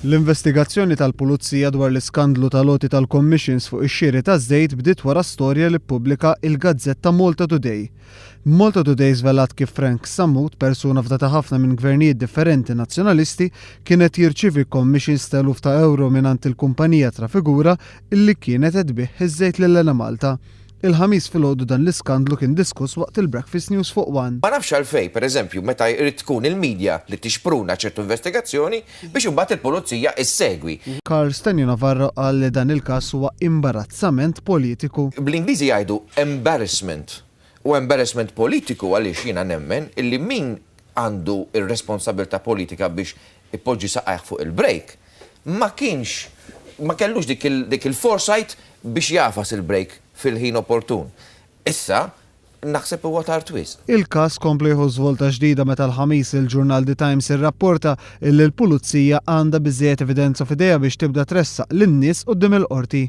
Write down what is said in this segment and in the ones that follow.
L-investigazzjoni tal-Pulizija dwar l-iskandlu tal-għoti tal-commissions fuq ix-xiri taż-żejt bdiet wara storja li ppubblika il-gazzetta Malta Today. Malta Today żvelat kif Frank Sammut, persuna fdata ħafna minn gvernijiet differenti Nazzjonalisti, kien qed jirċievi commissions ta' eluf ta' ewro mingħand il-kumpanija Trafigura illi kienet qed tbigħ iż-żejt lil Enemalta. Il-Ħamis filgħodu dan l-iskandlu kien diskuss waqt il-Breakfast News fuq One. Ma nafx għalfejn, per eżempju, meta jrid tkun il-media li tixpruna ċertu investigazzjoni biex imbagħad il-pulizija issegwi. Karl Stenio Navarro qal li dan il-każ huwa imbarazzament politiku. Bl-Ingliżi jgħidu embarrassment u embarrassment politiku għaliex jiena nemmen illi min għandu r-responsabilità politika biex ipoġġi saqajh fuq il-brake ma kienx ma kellux dik il-foresight biex jagħfas il-brake fil-ħin opportun. Issa naħseb huwa tard wisq. Il-każ kompla jieħu żvolta ġdida meta l-Ħamis il-ġurnal The Times irrapporta illi l-Pulizija għandha biżżejjed evidenza f'idejha biex tibda tressaq lin-nies quddiem il-Qorti.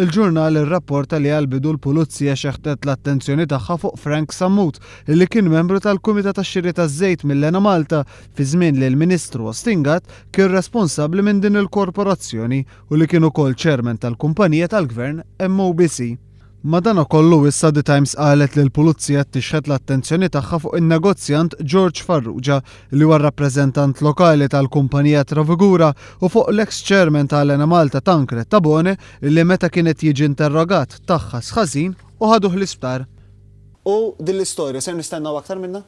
Il-ġurnal irrapporta li għall-bidu l-Pulizija xeħtet l-attenzjoni tagħha fuq Frank Sammut illi kien membru tal-Kumitat għax-Xiri taż-Żejt mill-Enemalta fi żmien li l-Ministru Austin Gatt kien responsabbli minn din il-korporazzjoni u li kien ukoll chairman tal-kumpanija tal-Gvern MOBC. Madanakollu issa The Times qalet li l-Pulizija tixħet l-attenzjoni tagħha fuq in-negozjant George Farrugia li huwa r-rappreżentant lokali tal-kumpanija Trafigura u fuq l-eks chairman ta' Enemalta Tancred Tabone li meta kien qed jiġi interrogat tgħaħħas ħażin u ħaduh l-isptar. U din l-istorja ser nistennew aktar minnha?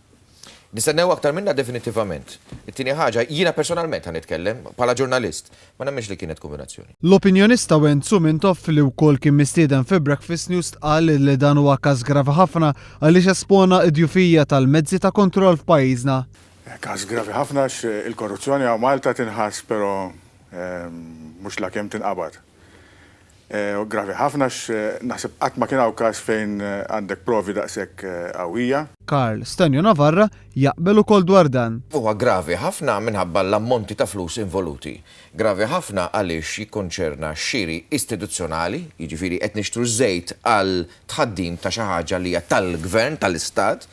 Nistennew aktar minnha definitivament. It-tieni ħaġa, jiena personalment ħa nitkellem, bħala ġurnalist, ma nemminx li kienet kombinazzjoni. L-opinjonista Wenzu Mintoff li wkoll kien mistieden fi Breakfast News qal li dan huwa każ gravi ħafna għaliex espona d-djufija tal-mezzi ta' kontroll f'pajjiżna. Każ gravi ħafna għax il-korruzzjoni hawn Malta tinħass però mhux lakemm tinqabad. Gravi ħafna għax naħseb qatt ma kien hawn każ fejn għandek provi daqshekk qawwija. Karl Stenio Navarra jaqbel ukoll dwar dan. Huwa gravi ħafna minħabba l-ammonti ta' flus involuti. Gravi ħafna għaliex jikkonċerna xiri istituzzjonali, jiġifieri qed nixtru żejt għal tħaddim ta' xi ħaġa li hija tal-gvern, tal-istat.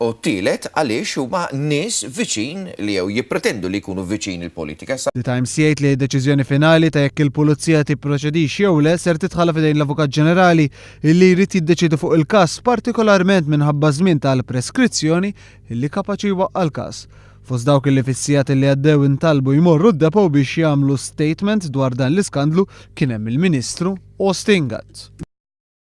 U t-tielet għaliex huma nies viċin li jew jippretendu li jkunu viċin il-politika. The Times jgħid li d-deċiżjoni finali ta' jekk il-Pulizija tipproċedix jew le ser titħalla f'idejn l-Avukat Ġenerali li jrid jiddeċiedi fuq il-każ partikolarment minħabba żmien tal-preskrizzjoni li kapaċi jwaqqa' l-każ. Fost dawk li fis-sigħat li għaddew intalbu jmorru d-depot biex jagħmlu statement dwar dan l-iskandlu kien hemm il-Ministru Austin Gatt.